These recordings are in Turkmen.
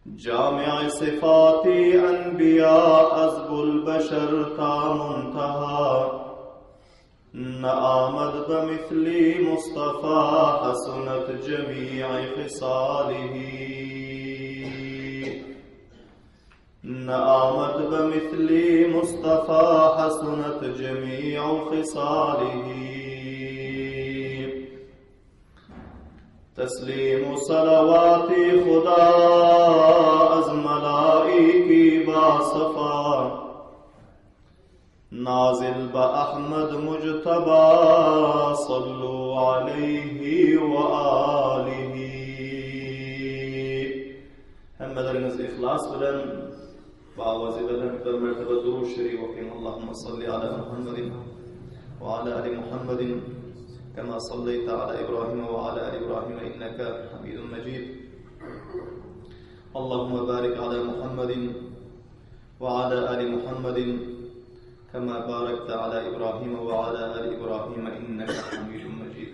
Jamy syfaty enbiýa azbul beşer ta muntaha Ne amad be misli Mustafa hasunat jemi'i hisalihi Ne amad be misli Mustafa hasunat jemi'u hisalihi Teslimu salawaty Huda az malaiki ba safa Nazil ba Ahmed Mujtaba sallu aleýhi we alihi Hemmeleriňiz yhlas bilen Bawazy bilen bir mertebe durud şerif okyň Allahumma salli ala Muhammedin we ala ali Muhammedin kema salleýte ala Ibrahim we ala ali Ibrahim inneke Hamidun Mejid Allahumma barik ala Muhammedin we ala ali Muhammedin kema barakte ala Ibrahim we ala ali Ibrahim inneke Hamidun Mejid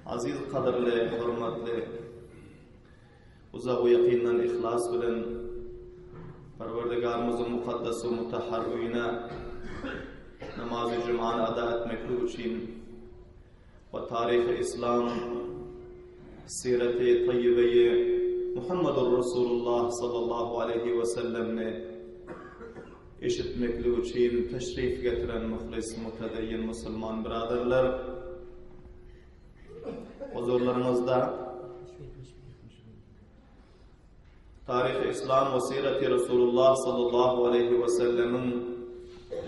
Aziz gadyrly hormatly Uzak we ýakyndan yhlas bilen Perwerdigarymyzyň mukaddes we mutahhar öýüne namazy jumany ada etmeklik üçin we taryhy islam sireti taýýibeýi Muhammedur Rasulullah sallallahu aleýhi we sellemni eşitmeklik üçin teşrif getiren muhlis mutedeýin musulman biraderler Huzurlaryňyzda Taryhy Islam we Sireti Resulullah sallallahu aleýhi we sellemiň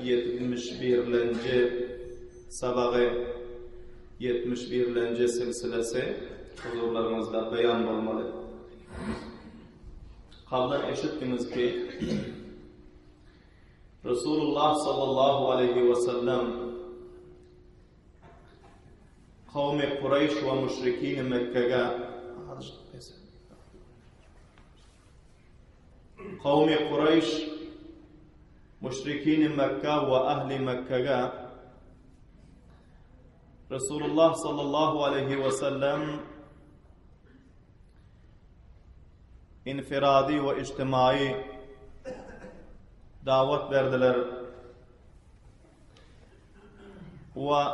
71-lenji sabagy, 71-lenji silsilesi huzurlaryňyzda beýan bolmaly. Kablan eşitdiňiz ki, Resulullah sallallahu aleýhi we sellem Kowmy Kureýş we müşrikini Mekgege Kowmy Kureýş müşrikini Mekge we ahli Mekgege Resulullah sallallahu aleyhi ve sellem infiradi we ijtimai dawat berdiler. We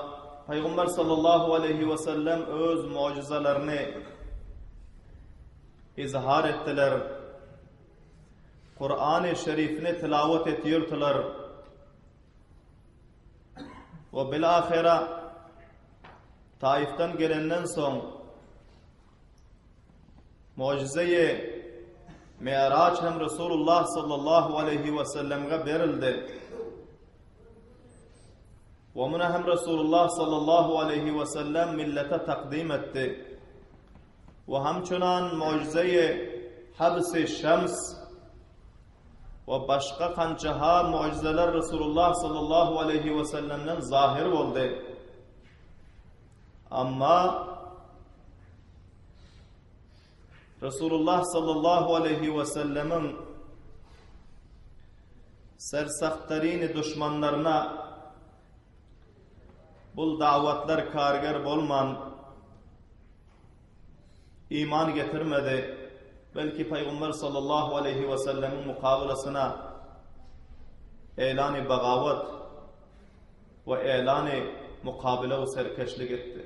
Pygamber sallallahu aleýhi we sellem öz mugjyzalaryny izhar etdiler. Kur'an-ı Şerifini tilawat etýärdiler. We bilahira Taifden gelenden soň Mugjyzeýi Mi'raç hem Resulullah sallallahu aleýhi we sellemge berildi. We muny hem Resulullah sallallahu aleýhi we sellem millete takdym etdi. We hamçunan mugjyzeýi Habsi Şems we başga kançaha mugjyzeler Resulullah sallallahu aleýhi we sellemden zahir boldy. Amma Resulullah sallallahu aleýhi we sellemiň sersaktarini duşmanlaryna bul dawatlar karger bolman iman getirmedi. Belki Pygamber sallallahu aleýhi we sellemiň mukabylasyna eýlany bagawat we eýlany mukabile we serkeşlik etdi.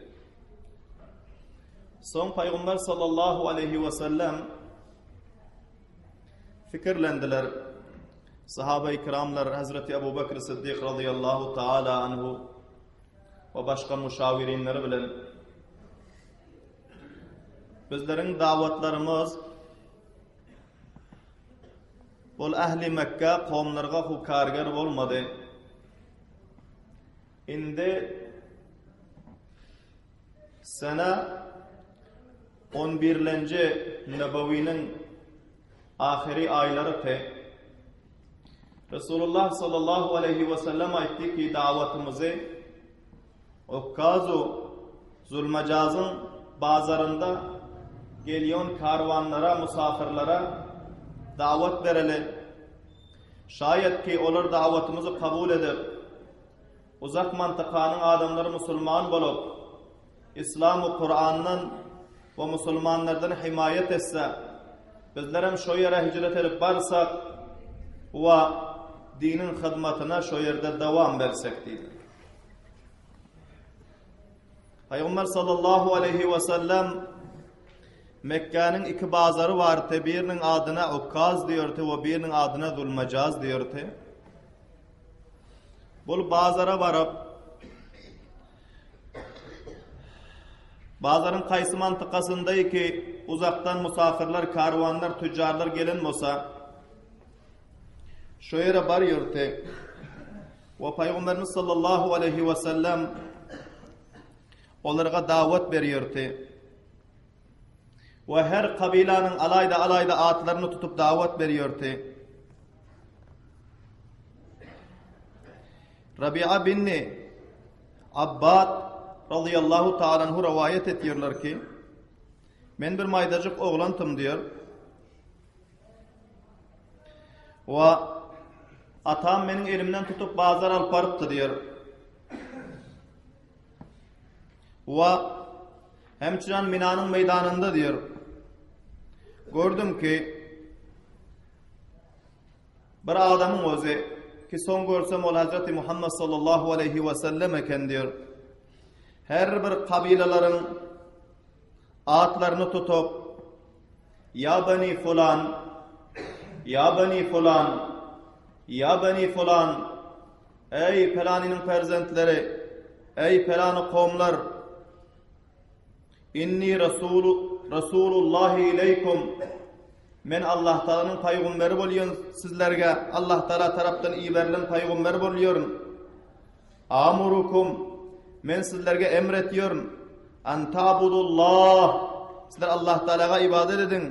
Soň Pygamber sallallahu aleýhi we sellem fikirlendiler. Sahaba-i kiramlar Hazreti Abu Bekr Siddik radıyallahu taala anhu we başga müşawirinleri bilen bizleriň dawatlarymyz Ol ähli Mekge kowumlarga hukarger bolmady. Indi sene on birlenji Nebewiniň ahyry aýlary te. Resulullah sallallahu aleýhi we sellem aýtdy ki, dawatymyzy Ukkazu Zulmajazyň bazarynda gelýon karwanlara, musafirlere dawat bereli. Şaýat ki, olar dawatymyzy kabul edip, uzak mantykanyň adamlary musulman bolup, Islam we Kurandan we musulmanlardan himaýat etse. Bizlerem şo ýere hijret edip barsak we diniň hyzmatyna şo ýerde dowam bersek diýdiler. Pygamber sallallahu aleýhi we sellem Mekgäniň iki bazary bardy, biriniň adyna Ukkaz diýerdi we biriniň adyna Zulmajaz diýerdi. Bul bazara baryp, bazaryň kaýsy mantykasynda ki uzakdan musafirler, karwanlar, tüjjarlar gelen bolsa, şo ýere barýardy. We Pygamberimiz sallallahu aleýhi we sellem olarga dawat berýärdi. We her kabylanyň alaýda-alaýda atlaryny tutup dawat berýärdi. Rabi'a binni Abbad radiyallahu ta'ala anhu rowaýat etýärler ki, men bir maýdajyk oglantym diýer. We atam meniň elimden tutup bazar alyp barypdy diýer. We hemçinan Minanyň meýdanynda diýer. Gördüm ki, Bir adamyň özi, ki soň görsem ol Hazreti Muhammed sallallahu aleýhi we sellem eken diýer. Her bir kabylalaryň atlaryny tutup, Ýa bani fulan, ýa bani fulan, ýa bani fulan, eý pelanynyň perzentleri, eý pelany kowumlar, Inni rasulu rasulullahi ileýkum Men Allah Taalanyň paýgamberi bolýan sizlerge Allah Taala tarapdan iberilen paýgamber bolýaryn. Amurukum Men sizlerge emr etýärin. An ta'budullah Sizler Allah Taalaga ibadet ediň.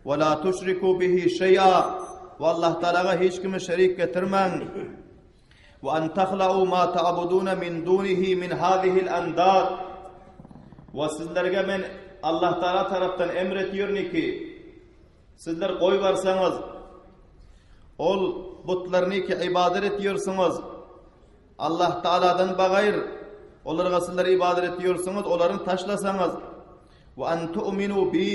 Ve la tuşriku bihi şey'a Ve Allah Taalaga hiç kimi şerik getirmäň. We an tahla'u ma ta'buduna min dunihi min hazihil andad. We sizlerge men Allah Taala tarapdan emr etýärin ki, sizler goý barsaňyz, ol butlaryny ki ibadet etýärsiňiz, Allah Taaladan bagaýr, olarga sizler ibadet etýärsiňiz, olaryny taşlasaňyz, we an tu'minu bi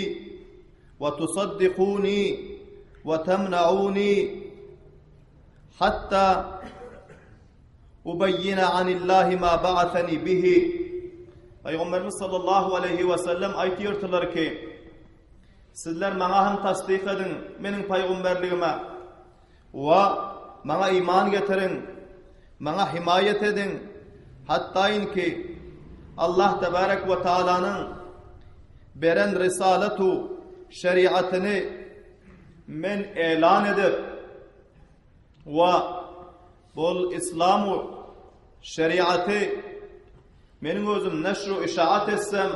we tusaddikuni we tamna'uni Hatda ubeýýine anillahi ma ba'athani bihi. Pygamberimiz sallallahu aleýhi we sellem aýtýardylar ki, Sizler maňa hem tasdyk ediň meniň pygamberligime we maňa iman getiriň, maňa himaýat ediň, hatda inki Allah tebarek we taalanyň beren risalatu şeriatyny men elan edip we bol islamu şeriaty meniň özüm neşru işaat etsem,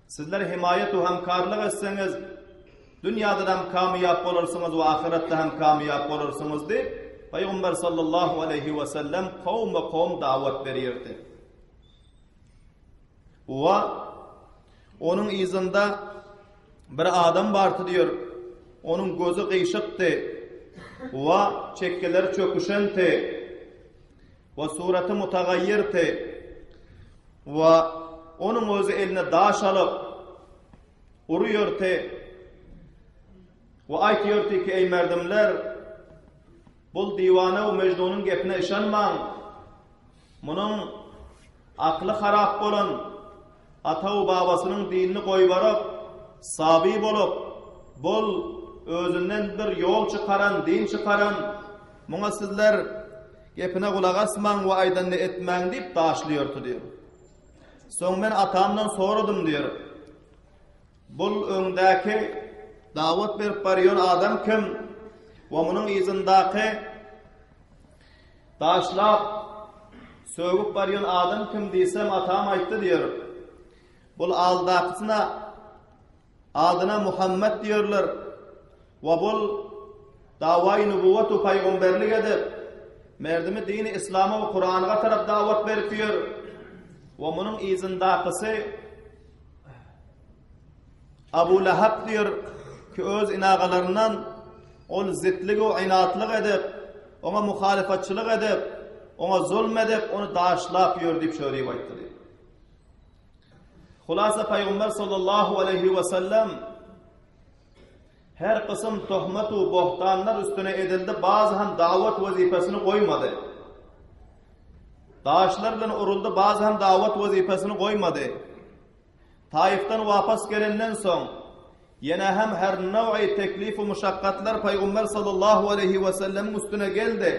sizler himaýat we hemkarlyk etseňiz, dünýäde hem kamyýap bolarsyňyz we ahyretde hem kamyýap bolarsyňyz diýip, Pygamber sallallahu aleýhi we sellem kowma-kowum dawat berýärdi. We onuň yzynda bir adam bardy diýer. Onuň gözi gyşykdy we çekgeleri çöküşenti we suraty mutagaýýyrdy we onuň özi eline daş alyp urýardy we aýtýardy ki, eý merdimler, bul diwana we mejnunyň gepine yşanmaň. Munuň akly harap bolan ata we babasynyň dinini goýbaryp, saby bolup, bul özünden bir ýol çykaran, din çykaran, muňa sizler gepine gulak asmaň we aýdanyny etmäň diýip daşlaýardy diýýär. Soň men atamdan soradym diýýär. Bul öňdäki dawat berip barýan adam kim we munuň yzyndaky Daşlap, sögüp barýan adam kim diýsem, atam aýtdy diýer. Bul aldakysyna adyna Muhammet diýerler. We bul dawaýy nubuwat we paýgamberlik edip, merdimi dini islama we Kuranyga tarap dawat berip ýör. We munuň yzyndakysy Abu Lahab diýer ki öz inagalaryndan ol zitlik we inatlyk edip, oňa muhalyfatçylyk edip, oňa zulm edip, ony daşlap ýör diýip şöyle diýip aýtdy diýip. Hulasa Pygamber sallallahu aleýhi we sellem. Her kysym töhmet u bohtanlar üstüne edildi, bazy hem dawat wezipesini goýmady. Daşlar bilen uruldy, bazy hem dawat wezipesini goýmady. Taifden wapas gelenden soň, ýene hem her now'i teklif u muşakgatlar Pygamber sallallahu aleýhi we sellemiň üstüne geldi.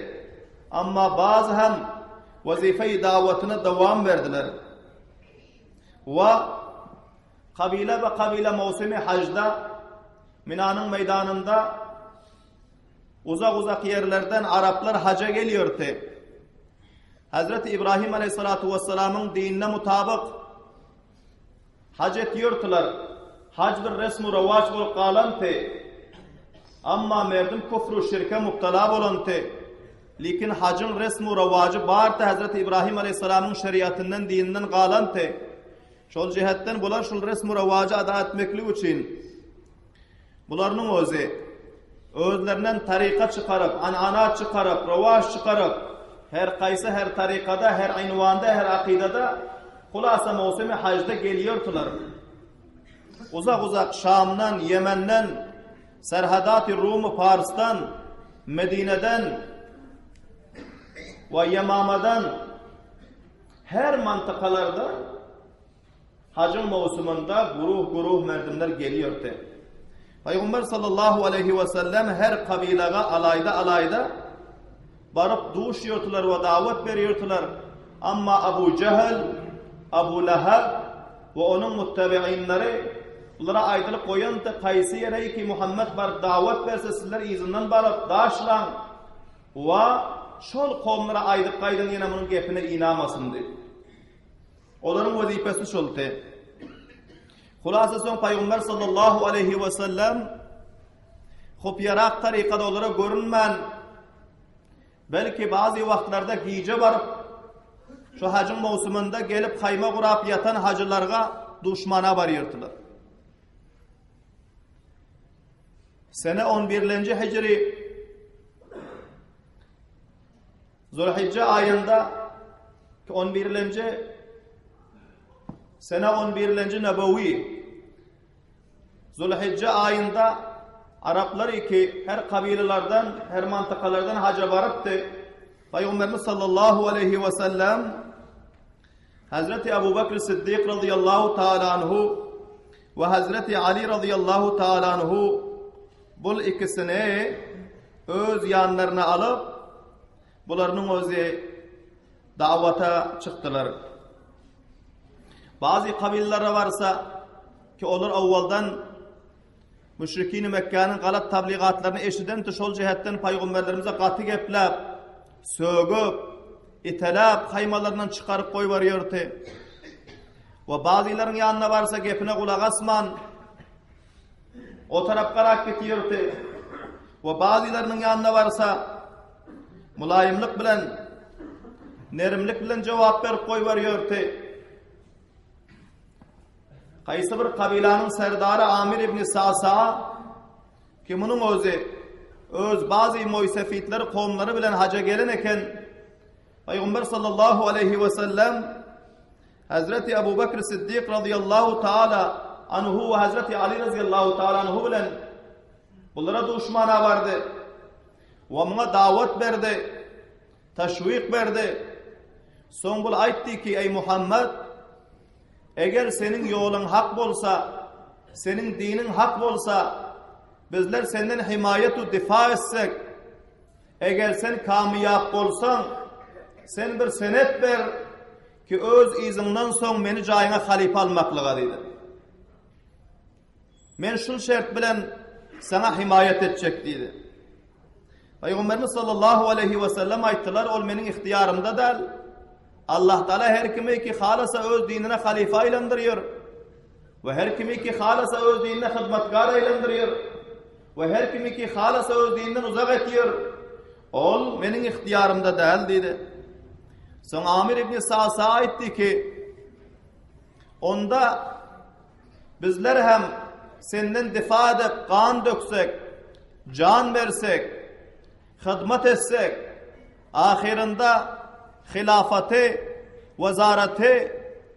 Amma bazy hem wezife-i dawatyna dowam berdiler. We kabile be kabile mowsümi hajda Minanyň meýdanynda uzak-uzak ýerlerden araplar haja gelýärdi. Hazreti Ibrahim aleyhissalatu vesselamyň dinine mutabyk hac etýärdiler. Hac bir resmi rowaç bolup galandy. Amma merdim kufru şirke mubtala bolandy. Lekin hajyň resmi rowajy bardy Hazreti Ibrahim aleyhissalamyň şeriatyndan dininden galandy. Şol jihetden bular şul resmi rowajy ada etmeklik üçin bularynyň özi özlerinden taryka çykaryp, anana çykaryp, rowaç çykaryp, her kaýsy her tarykada, her ynwanda, her akydada hulasa mowsümi hajda gelýärdiler. Uzak-uzak Şamdan, Ýemenden, Serhadaty Rumy Parsdan, Medineden we Ýemamadan Her mantykalarda hajyň mowsumynda guruh-guruh merdimler gelýärdi. Pygamber sallallahu aleýhi we sellem her kabylaga alaýda-alaýda baryp duşýardylar we dawat berýärdiler. Amma Abu Jehl, Abu Lahab we onuň muttebiinleri bulara aýdylyp goýandy, kaýsy ýere ki Muhammet baryp dawat berse sizler yzyndan baryp daşlaň. Wa, şol kowumlara aýdyp gaýdyň ýene munuň gepine ynamasyn diýip. Olaryň wezipesi şoldy. Hulasa soň Pygamber sallallahu aleýhi we sellem hupýarak tarykada olara görünmän belki bazy wagtlarda gije baryp şu hajyň mowsumynda gelip haýma gurap ýatan hajylarga duşmana barýardylar. Sene on birlenji hijri Zulhijje aýynda on birlenji sene on birlenji Nebewi Zulhijje aýynda araplar iki her kabilelerden, her mantykalardan haja barypdy. Peygamberimiz sallallahu aleyhi ve sellem Hazreti Abu Bakr Siddik radıyallahu taala anhu we Hazreti Ali radıyallahu taala anhu bul ikisini öz ýanlaryna alyp, bularynyň özi dawata çykdylar. Bazı kabilelara varsa ki olar awwaldan Müşrikini Mekgäniň galat tabligatlaryny eşidenti şol jihetden paýgamberlerimize gaty gepläp, sögüp, iteläp haýmalaryndan çykaryp goýberýärdi. We bazylaryň ýanyna barsa gepine gulak asman o tarap garap gitýärdi. We bazylarynyň ýanyna barsa mulaýymlyk bilen nerimlik bilen jogap berip goýberýärdi. Haýsy bir kabylanyň serdary Amir ibn Sasa ki munuň özi öz bazy moýsefitleri kowumlary bilen haja gelen eken. Pygamber sallallahu aleýhi we sellem Hazreti Abu Bakr Siddik radıyallahu taala anhu we Hazreti Ali radıyallahu taala anhu bilen bulara duşmana bardy. We muňa dawat berdi. Teşwik berdi. Soň bul aýtdy ki, eý Muhammed, Eger seniň ýoluň hak bolsa, seniň diniň hak bolsa, bizler senden himaýat u difa etsek, eger sen kamyýap bolsaň, sen bir senet ber ki öz yzyňdan soň meni jaýyňa halypa almaklyga diýdi. Men şul şert bilen saňa himaýat etjek diýdi. Pygamberimiz sallallahu aleýhi we sellem aýtdylar, ol meniň ihtiýarymda däl. Allah Taala her kimi ki halasa öz dinine halyfa aýlandyrýar. We her kimi ki halasa öz dinine hyzmatkar aýlandyrýar. We her kimi ki halasa öz dininden uzak etýär. Ol meniň ihtiýarymda däl diýdi. Soň Amir ibn Sasa aýtdy ki, onda Bizler hem senden difa edip gan döksek, jan bersek, hyzmat etsek, ahyrynda hilafaty, wezaraty,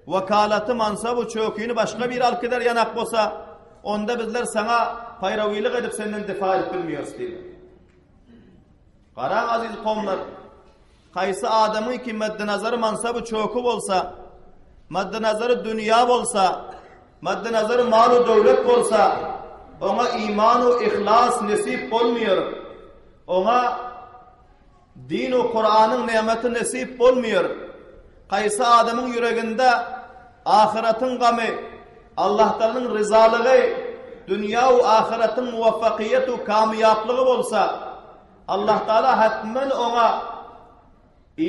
wekalaty, mansaby, çökini başga biri alyp gider ýanak bolsa, onda bizler saňa paýrawylyk edip senden difa edip bilmeýäris diýdi. Garaň aziz kowumlar, haýsy adamyň ki maddy nazary mansaby çoky bolsa, maddy nazary dünýä bolsa, maddy nazary malu döwlet bolsa, oňa iman u ihlas nesip bolmaýar. Oňa din u Kuranyň nemeti nesip bolmaýar. Haýsy adamyň ýüreginde ahyratyň gamy, Allahtalyň ryzalygy, dünýä u ahyratyň muwaffakyýet u kamyýaplygy bolsa, Allah Taala hetmen oňa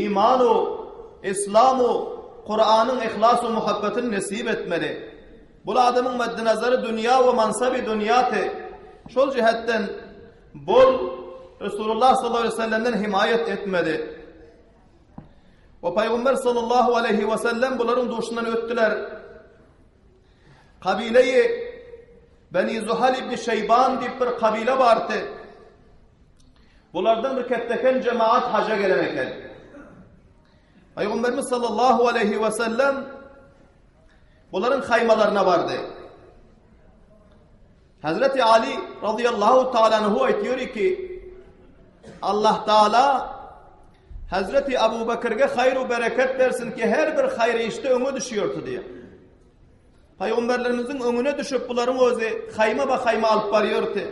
iman u islam u Kuranyň ihlas u muhabbatyny nesip etmeli. Bul adamyň maddy nazary dünýä we mansaby dünýäti. Şol jihetden bul Resulullah sallallahu aleyhi ve sellemden himaýat etmedi. We Pygamber sallallahu aleyhi ve sellem bularyň duşundan ötdüler. Kabileyi Beni Zuhal ibn Şeyban diýip bir kabile bardy. Bulardan bir ketdeken cemaat haja gelen eken. Peygamberimiz sallallahu aleyhi ve sellem bularyň haýmalaryna bardy. Hazreti Ali radıyallahu taala anhu aýtýar ki Allah Taala Hazreti Abu Bakyrga haýr we bereket bersin ki her bir haýr işde öňe düşýärdi diýär. Pygamberlerimiziň öňüne düşüp bularyň özi haýma ba haýma alyp barýardy.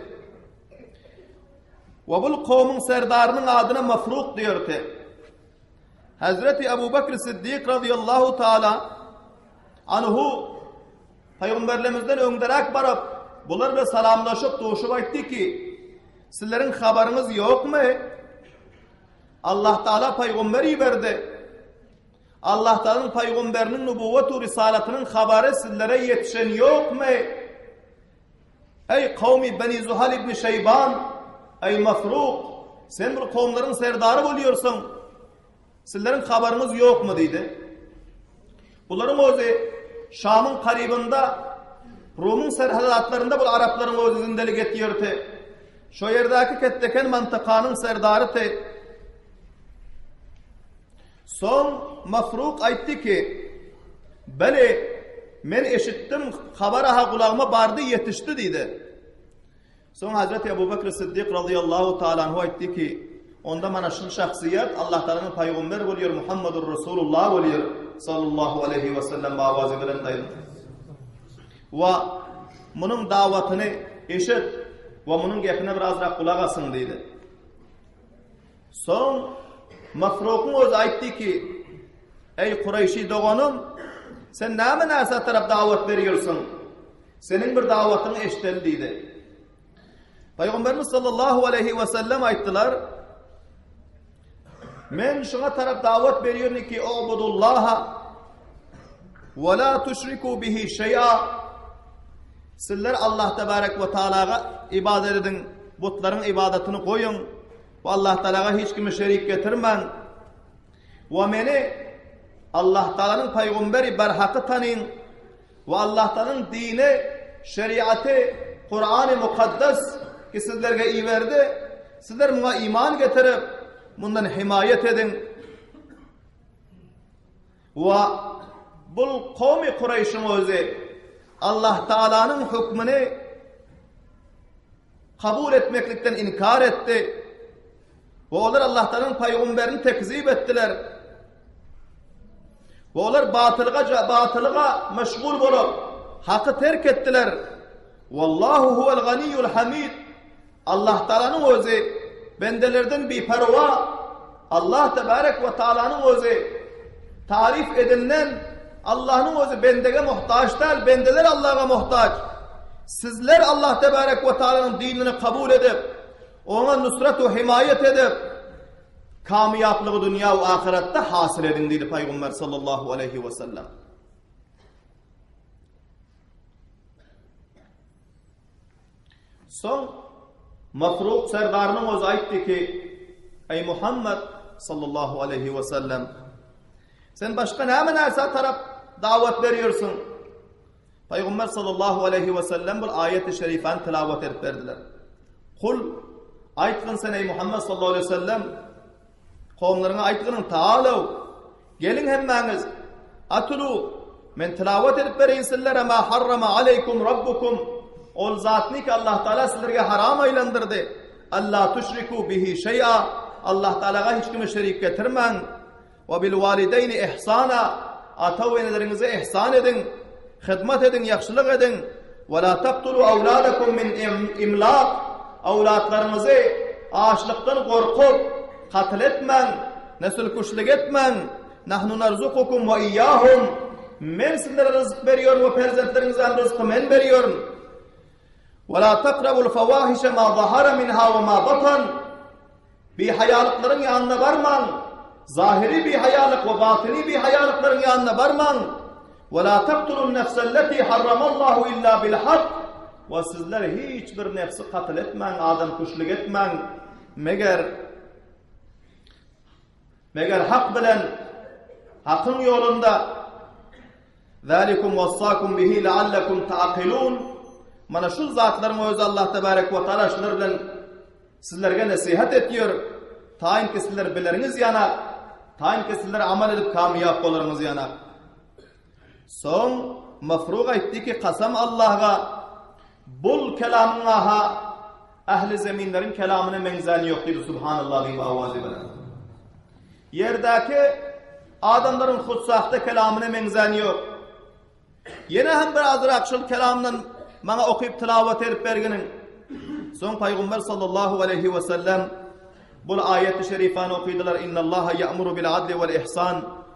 We bul kowmuň serdarynyň adyna Mafruk diýerdi. Hazreti Abu Bakr Siddik radıyallahu taala anhu Pygamberlerimizden öňderäk baryp, bular bilen salamlaşyp, duşup aýtdy ki, Sizleriň habaryňyz ýokmy? Allah Taala pygamber iberdi. Allah Taalanyň pygamberiniň nubuwwat we risalatynyň habary sizlere ýetişen ýokmy? Eý kowmy Beni Zuhal ibn Şeýban, eý Mafruk, sen bir kowumlaryň serdary bolýarsyň. Sizleriň habaryňyz ýokmy diýdi. Bularyň özi Şamyň karybynda Rumyň serhedatlarynda bul araplaryň özi zindelik etýärdi. Şo ýerdäki ketdeken mantykanyň serdarydy. Soň Mafruk aýtdy ki, Beli, men eşitdim, habar-a gulagyma bardy, ýetişdi diýdi. Soň Hazreti Ebu Bekr Siddik razyýallahu taala anhu aýtdy ki, Onda mana şul şahsyýet Allah Taalanyň pygamberi bolýar Muhammedur Rasulullah bolýar sallallahu aleýhi we sellem bawazy bilen daýyň. We munuň dawatyny eşit we munuň gepine birazrak gulak asyň diýdi. Soň Mafrukyň özi aýtdy ki, Eý Kureýşi doganym, sen näme närsä tarap dawat berýärsiň? Seniň bir dawatyňy eşideli diýdi. Pygamberimiz sallallahu aleýhi we sellem aýtdylar, Men şuňa tarap dawat berýärin ki, Ubudullaha we la tuşriku bihi şeý'a. Sizler Allah tebarek we taalaga ibadet ediň, butlaryň ibadatyny goýuň we Allah taalaga hiç kimi şerik getirmäň. We meni Allah taalanyň pygamberi berhaky tanyň. We Allahdanyn dini, şeriaty, Kurany mukaddes ki sizlerge iberdi, sizler muňa iman getirip, mundan himaýat ediň. We bul kowmy Kureýşiň özi Allah Taalanyň hökmüni kabul etmeklikden inkar etdi. We olar Allahtanyň pygamberini tekzip etdiler. We olar batylga batylyga meşgul bolup, haky terk etdiler. Wallahu huwal ganiyyul hamid. Allah Taalanyň özi bendelerden biperwa. Allah tebarek we Taalanyň özi tarif edilen Allah'nyň özi bendege muhtaç däl, bendeler Allah'a muhtaç. Sizler Allah tebarek we Taalanyň dinini kabul edip, Oňa nusrat we himaýat edip, kamyýaplygy dünýä we ahyretde hasyl ediň diýdi Pygamber sallallahu aleýhi we sellem. Soň Masruk serdarynyň özi aýtdy ki, Eý Muhammed sallallahu aleýhi we sellem, sen başga näme närsä tarap dawat berýärsiň? Pygamber sallallahu aleýhi we sellem bir aýaty şerifäni tilawat edip berdiler. Kul, aýtgyn sen eý Muhammed sallallahu aleýhi we sellem, kowumlaryňa aýtgynyň taalaw, geliň hemmäňiz, atulu, men tilawat edip bereýin sizlere ma harrama aleýkum rabbukum. Ol zatny ki Allah Taala sizlerge haram aýlandyrdy. Alla tuşriku bihi şeý'a. Allah Taalaga hiç kimi şerik getirmäň. We bil walideýni ihsana. Ata we eneleriňize ihsan ediň. Hyzmat ediň, ýagşylyk ediň. We la taktulu awladakum min imlak. Awlatlaryňyzy açlykdan gorkup katyl etmäň, nesilkuşlyk etmäň. Nahnu narzukukum we iýahum. Men sizlere ryzk berýärin we perzentleriňize hem ryzky men berýärin. We la takrabul fawahisha ma zahara minha we ma batan. Bihaýalyklaryň ýanyna barmaň. Zahyry bihaýalyk we batyny bihaýalyklaryň ýanyna barmaň. We la taktulun nefselleti harramallahu illa bil hak. We sizler hiç bir nefsi katyl etmäň, adamkuşlyk etmäň. Meger Meger hak bilen hakyň ýolunda Zalikum wassakum bihi la'allakum ta'qilun Mana şu zatlaryň özi Allah tebarek we taala şular bilen sizlerge nesihat etýär. Taýyn ki sizler bileriňiz ýana, taýyn ki sizler amal edip kamyýap bolaryňyz ýana. Soň Mafruk aýtdy ki, kasam Allah'a bul kelamyňa-ha ähli zeminleriň kelamyna meňzäni ýok diýdi Subhanallah diýip awazy bilen. Ýerdäki adamlaryň hutsahda kelamyna meňzäni ýok. Ýene hem bir azrak şol kelamdan maňa okyp tilawat edip berginiň. Soň Paýgamber sallallahu aleýhi we sellem bul aýaty şerifany okydylar, Innallaha ýa'muru bil adli wal ihsan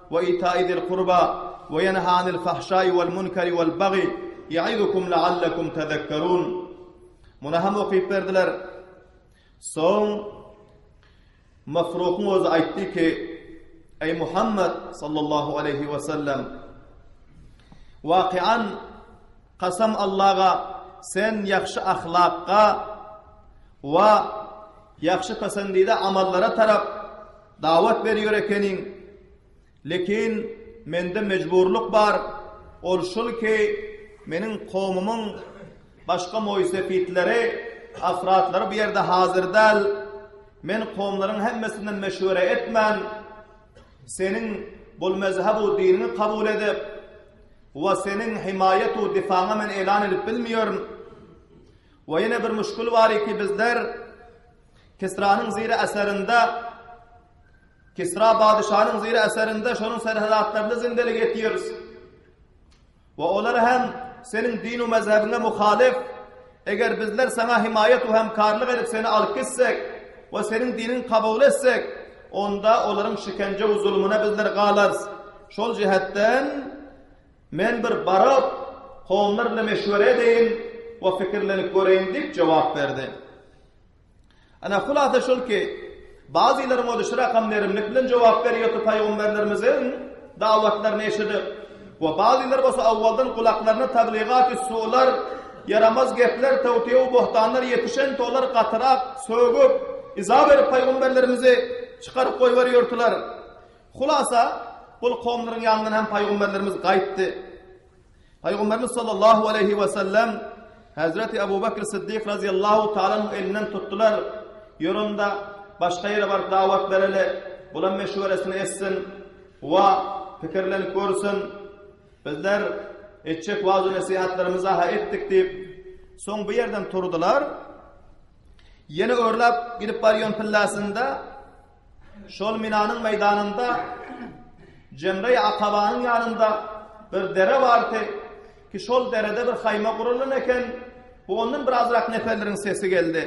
we ita'i zil kurba we ýenha anil fahşai wal munkari wal bagi ýa'izukum la'allakum tezekkerun. Muny hem okyp berdiler. Soň Masrukyň özi aýtdy ki, Eý Muhammet sallallahu aleýhi we sellem, wakian kasam Allaha sen ýagşy ahlakga we ýagşy pesendide amallara tarap dawat berýär ekeniň. Lekin mende mejburlyk bar, ol şul ki, meniň kowmumyň başga moýsefitleri, afratlary bu ýerde hazyr däl, men kowumlaryň hemmesinden meşwere etmän, seniň bul mezhebu diniňi kabul edip we seniň himaýetu difaňa men elan edip bilmeýärin. We ýene bir müşkül bar ki, bizler Kisranyň ziri eserinde Kisra padyşanyň ziri eserinde şonuň serhedatlarynda zindelik etýäris. We olar hem seniň dinu mezhebiňe muhalif. Eger bizler saňa himaýat we hemkarlyk edip seni alyp gitsek we seniň diniňi kabul etsek, onda olaryň şikenje we zulumyna bizler galarys. Şol jihetden men bir baryp, kowumlar bilen meşwere edeýin we pikirlenip göreýin diýip jogap berdi. Ana, hulasa şol ki, bazylaryň özi şu rakam nerimlik bilen jogap berýärdi pygamberlerimiziň dawatlaryny eşidip we bazylar bolsa awwaldan gulaklaryna tabligaty sular, ýaramaz gepler, tewtiýe we bohtanlar ýetişen tolar gatyrak sögüp, yza berip pygamberlerimizi çykaryp goýberýärdiler. Hulasa, bul kowumlaryň ýanyndan hem pygamberlerimiz gaýtdy. Pygamberimiz sallallahu aleýhi we sellem Hezreti Ebu Bekr Siddik razyýallahu taala elinden tutdular. Ýöründe başga ýere baryp dawat bereli, bulam meşweresini etsin we pikirlenip görsün. Bizler etjek waaz nesihatlarymyzy ha etdik diýip, soň bu ýerden turdular. Ýene örläp gidip barýan pillasynda Şol Minanyň meýdanynda Jemre-i Akabanyň ýanynda bir dere bardy ki, şol derede bir haýma gurulan eken. Bu ondan birazrak neferleriň sesi geldi.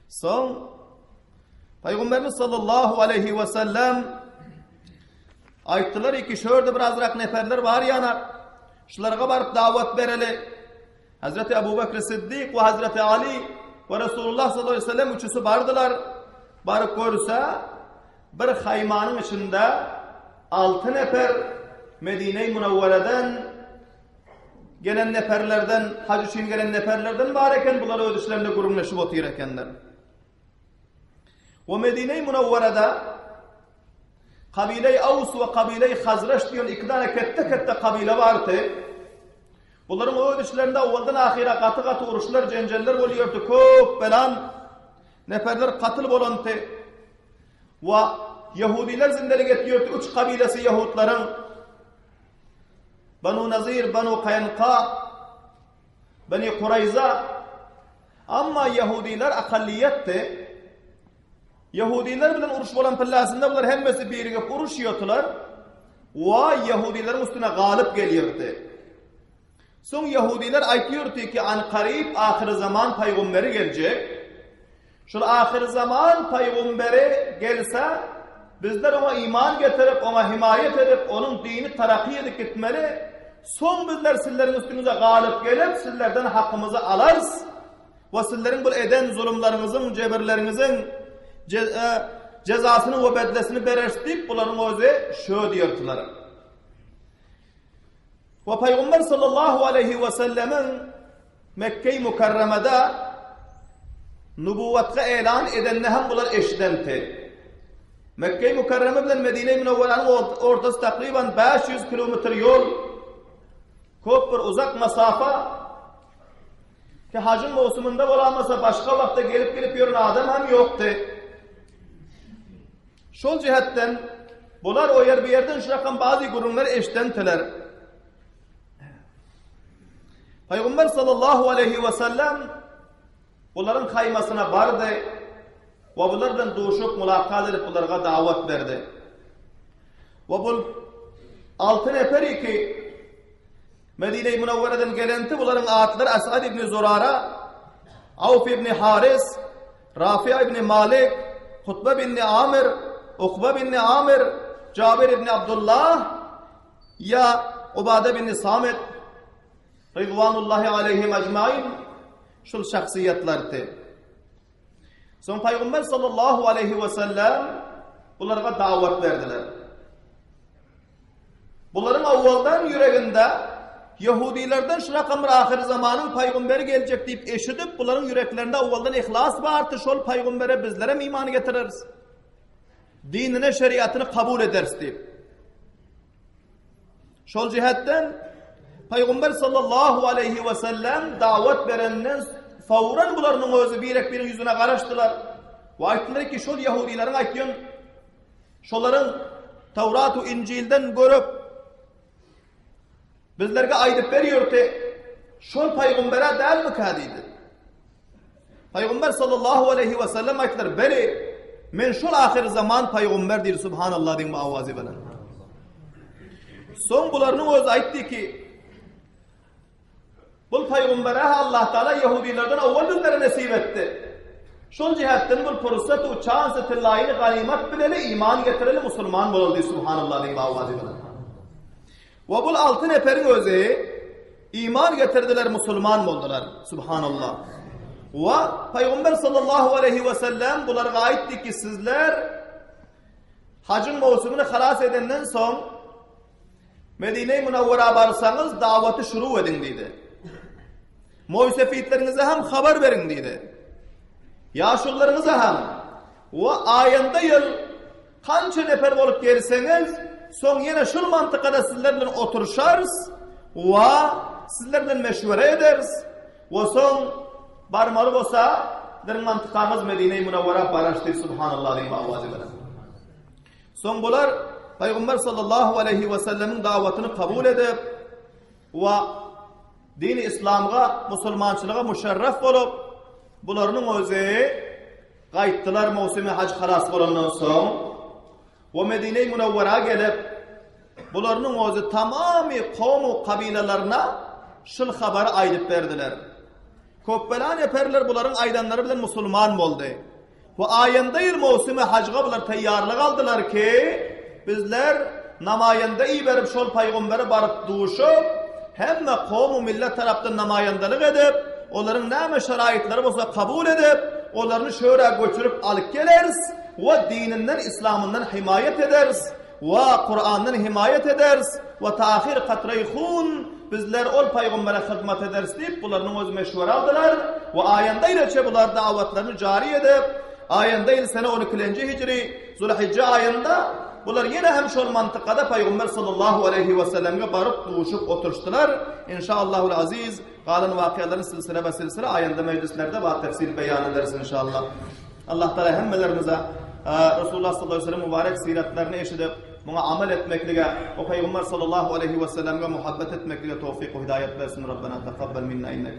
Soň Pygamberimiz sallallahu aleýhi we sellem aýtdylar ki, şu ýerde birazrak neferler bar ýana. Şulara baryp dawat bereli. Hazreti Ebu Bekr Siddik we Hazreti Ali we Resulullah sallallahu aleyhi ve sellem üçüsi bardylar. Baryp görse, bir haýmanyň içinde alty nefer Medine-i Münewwereden gelen neferlerden, hac üçin gelen neferlerden bar eken, bular öz içlerinde gürrüňleşip otyr ekenler. We Medine-i Münewwerede Kabile-i Aws we Kabile-i Hazreç diýen iki däne ketde-ketde kabile bardy. Bularyň öz içlerinde owaldan ahyra gaty-gaty uruşlar, jenjeller bolýardy, köp belan neferler katyl bolandy. We ýehudiler zindelik etýärdi, üç kabilesi ýehudlaryň Banu Nazir, Banu Kaýnka. Beni Kuraýza. Amma ýehudiler akalliýetdi. Ýehudiler bilen uruş bolan pillasynda bular hemmesi birigip uruşýardylar we ýehudileriň üstüne galyp gelýärdi. Soň ýehudiler aýtýardy ki, ankaryp ahyry zaman paýgamberi geljek. Şol ahyry zaman paýgamberi gelse, bizler oňa iman getirip, oňa himaýat edip, onuň dini taraky edip gitmeli. Soň bizler sizleriň üstüňize galyp gelip, sizlerden hakymyzy alarys. We sizleriň bul eden zulumlaryňyzyň, jebirleriňiziň jezasyny we bedlesini bereris diýip, bularyň özi şö diýerdiler. We Pygamber sallallahu aleýhi we sellemiň Mekge-i Mükerremede nubuwwatga elan edenini hem bular eşidenti. Mekge-i Mükerreme bilen Medine-i Münewweranyň ortasy takryban 500 kilometr ýol, köp bir uzak masafa. Ki hajyň mowsumynda bolamasa başga wagtda gelip-gelip ýören adam hem ýokdy. Şol jähetden bular o ýer bu ýerden şu rakam bazy gürrüňler eşdendiler. Pygamber sallallahu aleýhi we sellem bularyň haýmasyna bardy we bular bilen duşup mulakat edip bularga dawat berdi. We bul alty nefer ki Medine-i Münewwereden gelenti bularyň atlary Esad ibn Zurara, Awf ibn Haris, Rafia ibn Malik, Hutba ibn Amir, Ukba ibn Amir, Jabir ibn Abdullah ýa Ubada ibn Samit Ridwanullahi aleýhim ejmain şul şahsyýetlerdi. Soň Pygamber sallallahu aleýhi we sellem bularga dawat berdiler. Bularyň owaldan ýüreginde ýehudilerden şu rakam bir ahyry zamanyň pygamberi geljek diýip eşidip, bularyň ýüreklerinde owaldan yhlas bardy, şol pygambere bizlerem iman getireris. Dinine, şeriatyny kabul ederis diýip. Şol jihetden Pygamber sallallahu aleýhi we sellem dawat berenden fawran bularyň özi birek-biriň ýüzüne garaşdylar. We aýtdylar ki, şol ýehudileriň aýtýan Şolaryň Tawrat we Injilden görüp, bizlerge aýdyp berýärdi, şol pygambere dälmikä diýdi. Pygamber sallallahu aleýhi we sellem aýtdylar, Beli, men şol ahyr zaman pygamber diýdi, subhanallah diýen bu awazy bilen. Soň bularyň özi aýtdy ki, Bul pygambere Allah Taala ýehudilerden owal bizlere nesip etdi. Şol jihetden bul pursat u çansy tyllaýyny ganymat bileli, iman getireli, musulman bolaly diýip subhanallah diýip awazy bilen. We bul alty neferiň özi iman getirdiler, musulman boldular. Subhanallah. We Pygamber sallallahu aleýhi we sellem bularga aýtdy ki sizler hajyň mowsumyny halas edenden soň Medine-i Münewwerä barsaňyz, dawaty şuru ediň diýdi. Moýsefitleriňize hem habar beriň diýdi. Ýaşulularyňyza hem we aýanda ýyl kança nefer bolup gelseňiz, soň ýene şul mantykada sizler bilen oturyşarys we sizler bilen meşwere ederis we soň barmaly bolsa, sizleriň mantykaňyz Medine-i Münewwerä bararys diýip, subhanallah diýip awazy bilen. Soň bular Pygamber sallallahu aleýhi we sellemiň dawatyny kabul edip we dini islamga, musulmançylyga müşerref bolup, bularynyň özi gaýtdylar mowsümi haj halas bolandan soň we Medine-i Münewwera gelip, bularynyň özi tamamy kowmu kabilalaryna şul habary aýdyp berdiler. Köpbela neperler bularyň aýdanlary bilen musulman boldy. Bu aýynda ýyl mowsumy hajga bular taýýarlyk aldylar ki, bizler namaýanda iberip şol pygambere baryp duşup, hemme kowum-u millet tarapdan namaýandalyk edip, olaryň näme şeraýytlary bolsa kabul edip, olaryny şöra göçürip alyp geleris we dininden islamyndan himaýat ederis we Kurandan himaýat ederis we tahyr katraý hun Bizler ol pygambere hyzmat ederis diýip, bularynyň özi meşwere aldylar we aýanda ýylaça bular dawatlaryny jary edip, aýanda ýyl sene on ikilenji hijri Zulhijje aýynda bular ýene hem şol mantykada pygamber sallallahu aleýhi we sellemge baryp duşup oturyşdylar. Inşaallahul aziz galan wakyalaryny silsile be silsile aýanda mejlislerde ba tefsil beýan ederis inşallah. Allah Taala hemmelerimize Resulullah sallallahu aleyhi ve sellem mübarek siratlaryny eşidip, muňa amal etmeklige we Pygamber sallallahu aleyhi ve sellemge muhabbet etmeklige towfik we hidaýat bersin. Rabbena takabbal minna inneke.